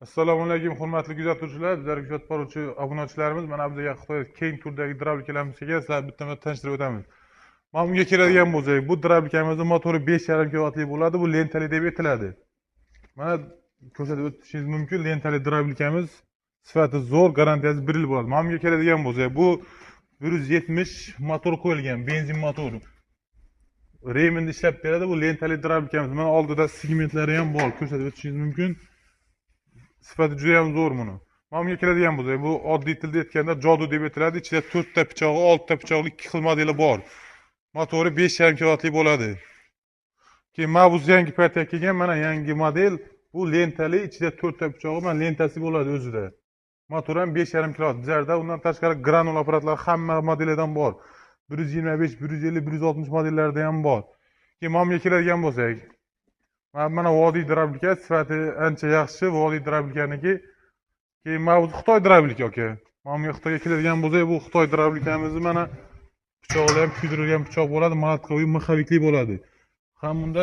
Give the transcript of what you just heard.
Assalomu alaykum, hurmatli kuzatuvchilar, bizlarga kuzatib boruvchi obunachilarimiz. Mana bizga Xitoy keng turdagi дробилка larimiz kelgan, sizlarni bitta-bitta tanishtirib o'tamiz. Mana bunga keladigan bo'lsak, bu дробилка mizni motori 5,5 kilovatli bo'ladi, bu lentali deb aytiladi. Mana ko'rsatib o'tishingiz mumkin, lentali дробилка miz sifati zo'r, garantiyasi 1 yil bo'ladi. Mana bunga keladigan bo'lsak, bu 170 motor qo'yilgan, benzin motori. Reminni ishlab beradi bu lentali дробилка miz. Mana oldida segmentlari ham bor, ko'rsatib o'tishingiz mumkin. Sifati juda ham zo'r buni. Mana bunga keladigan bo'lsak, bu oddiy tilda aytganda jodu deb aytiladi. Ichida 4 ta pichog'i, 6 ta pichoqli ikki xil modeli bor. Motori 5,5 kilovatli bo'ladi. Keyin mana bu yangi paytga kelgan, mana yangi model. Bu lentali, ichida 4 ta pichog'i, mana lentasi bo'ladi o'zida. Motori ham 5,5 kilovat. Bizlarda undan tashqari granul apparatlar hamma modelidan bor. 125, 150, 160 modellarda ham bor. Keyin mana bunga keladigan bo'lsak, mana vodiy дробилка, sifati ancha yaxshi, vodiy дробилка niki. Keyin mana bu Xitoy дробилка, aka. Mana bunga, Xitoyga keladigan bo'lsak, bu Xitoy дробилка mizni mana pichoqlar ham kuydirilgan pichoq bo'ladi, молотковый, маховик li bo'ladi. Ham bunda